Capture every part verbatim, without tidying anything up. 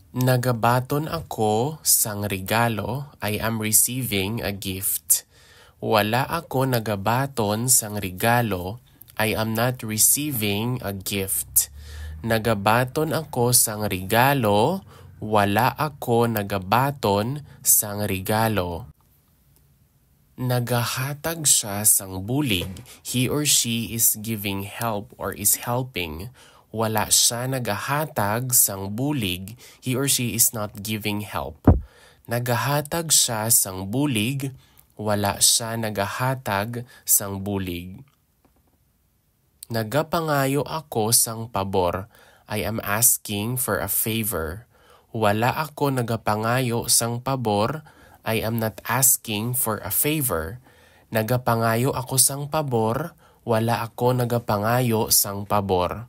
Nagabaton ako sang regalo. I am receiving a gift. Wala ako nagabaton sang regalo. I am not receiving a gift. Nagabaton ako sang regalo. Wala ako nagabaton sang regalo. Nagahatag siya sang bulig. He or she is giving help or is helping. Wala siya nagahatag sang bulig. He or she is not giving help. Nagahatag siya sang bulig. Wala siya nagahatag sang bulig. Nagapangayo ako sang pabor. I am asking for a favor. Wala ako nagapangayo sang pabor. I am not asking for a favor. Nagapangayo ako sang pabor. Wala ako nagapangayo sang pabor.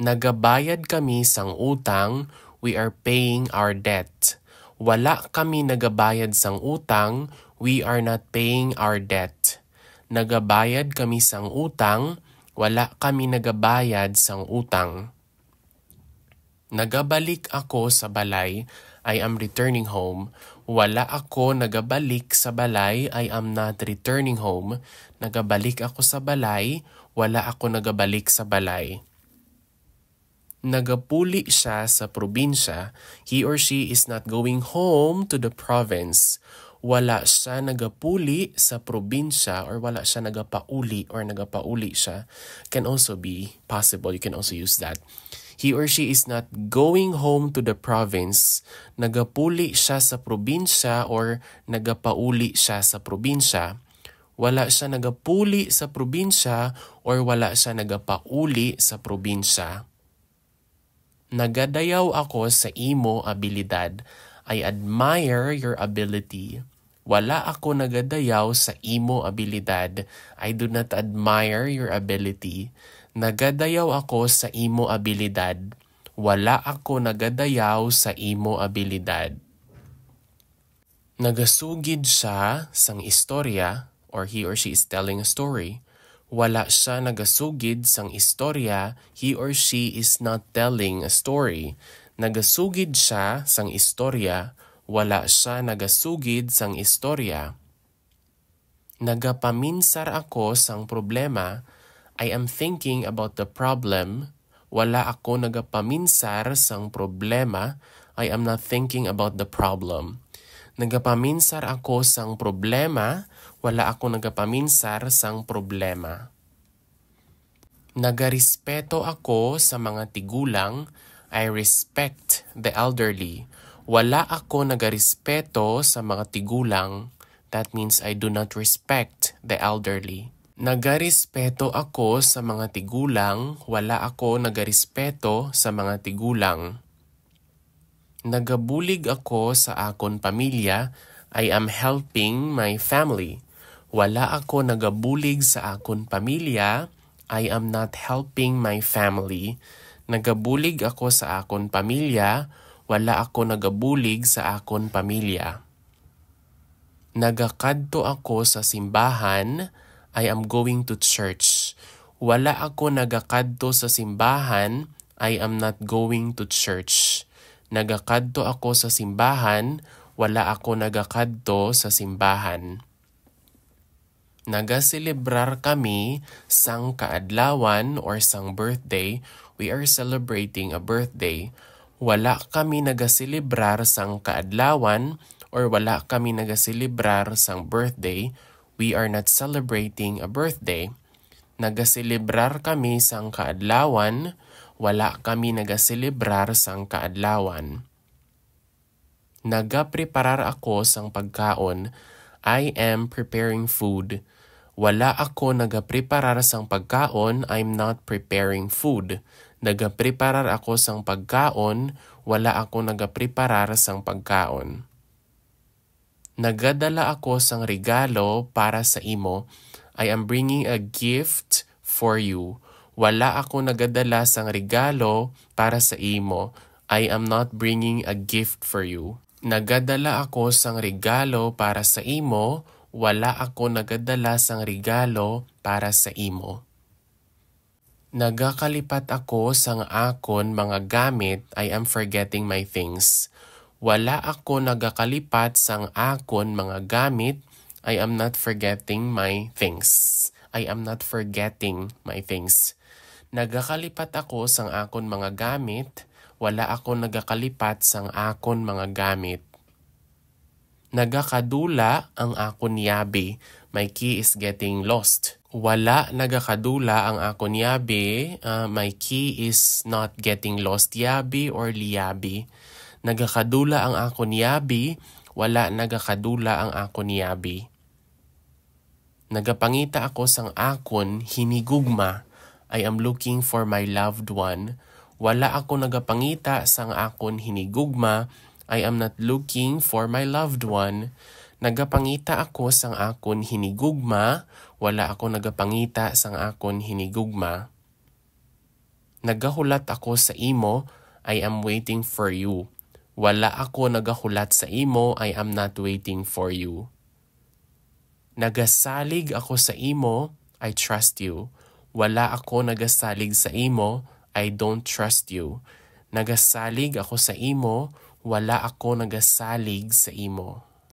Nagabayad kami sang utang. We are paying our debt. Wala kami nagabayad sang utang. We are not paying our debt. Nagabayad kami sang utang. Wala kami nagabayad sang utang. Nagabalik ako sa balay. I am returning home. Wala ako nagabalik sa balay. I am not returning home. Nagabalik ako sa balay. Wala ako nagabalik sa balay. Nagapuli siya sa probinsya. He or she is not going home to the province. Wala siya nagapuli sa probinsya, or wala siya nagapauli or nagapauli siya. Can also be possible. You can also use that. He or she is not going home to the province. Nagapuli siya sa probinsya or nagapauli siya sa probinsya. Wala siya nagapuli sa probinsya or wala siya nagapauli sa probinsya. Nagadayaw ako sa imo abilidad. I admire your ability. Wala ako nagadayaw sa imo abilidad. I do not admire your ability. Nagadayaw ako sa imo abilidad. Wala ako nagadayaw sa imo abilidad. Nagasugid siya sang istorya, or he or she is telling a story. Wala siya nagasugid sang istorya. He or she is not telling a story. Nagasugid siya sang istorya. Wala siya nagasugid sang istorya. Nagapaminsar ako sang problema. I am thinking about the problem. Wala ako nagapaminsar sang problema. I am not thinking about the problem. Nagapaminsar ako sang problema. Wala ako nagapaminsar sang problema. Nagarespeto ako sa mga tigulang. I respect the elderly. Wala ako nagarespeto sa mga tigulang. That means I do not respect the elderly. Nagarespeto ako sa mga tigulang. Wala ako nagarespeto sa mga tigulang. Nagabulig ako sa akon pamilya. I am helping my family. Wala ako nagabulig sa akon pamilya. I am not helping my family. Nagabulig ako sa akon pamilya. Wala ako nagabulig sa akon pamilya. Nagakadto ako sa simbahan. I am going to church. Wala ako nagakadto sa simbahan. I am not going to church. Nagakadto ako sa simbahan. Wala ako nagakadto sa simbahan. Nagaselebrar kami sang kaadlawan or sang birthday. We are celebrating a birthday. Wala kami nagaselebrar sang kaadlawan or wala kami nagaselebrar sang birthday. We are not celebrating a birthday. Nagaselebrar kami sang kaadlawan. Wala kami nagaselebrar sang kaadlawan. Nagapreparar ako sang pagkaon. I am preparing food. Wala ako nagapreparar sang pagkaon. I'm not preparing food. Nagapreparar ako sang pagkaon. Wala ako nagapreparar sang pagkaon. Nagadala ako sang regalo para sa imo. I am bringing a gift for you. Wala ako nagadala sang regalo para sa imo. I am not bringing a gift for you. Nagadala ako sang regalo para sa imo. Wala ako nagadala sang regalo para sa imo. Nagakalipat ako sang akon mga gamit. I am forgetting my things. Wala ako nagakalipat sang akon mga gamit. I am not forgetting my things. I am not forgetting my things. Nagakalipat ako sang akon mga gamit. Wala ako nagakalipat sang akon mga gamit. Nagakadula ang akon yabi. My key is getting lost. Wala nagakadula ang akon yabi. Uh, my key is not getting lost. Yabi or liyabi. Nagakadula ang akon yabi. Wala nagakadula ang akon yabi. Nagapangita ako sang akon hinigugma. I am looking for my loved one. Wala ako nagapangita sang akon hinigugma. I am not looking for my loved one. Nagapangita ako sang akon hinigugma. Wala ako nagapangita sang akon hinigugma. Nagahulat ako sa imo. I am waiting for you. Wala ako nagahulat sa imo. I am not waiting for you. Nagasalig ako sa imo. I trust you. Wala ako nagasalig sa imo. I don't trust you. Nagasalig ako sa imo. Wala ako nagasalig sa imo.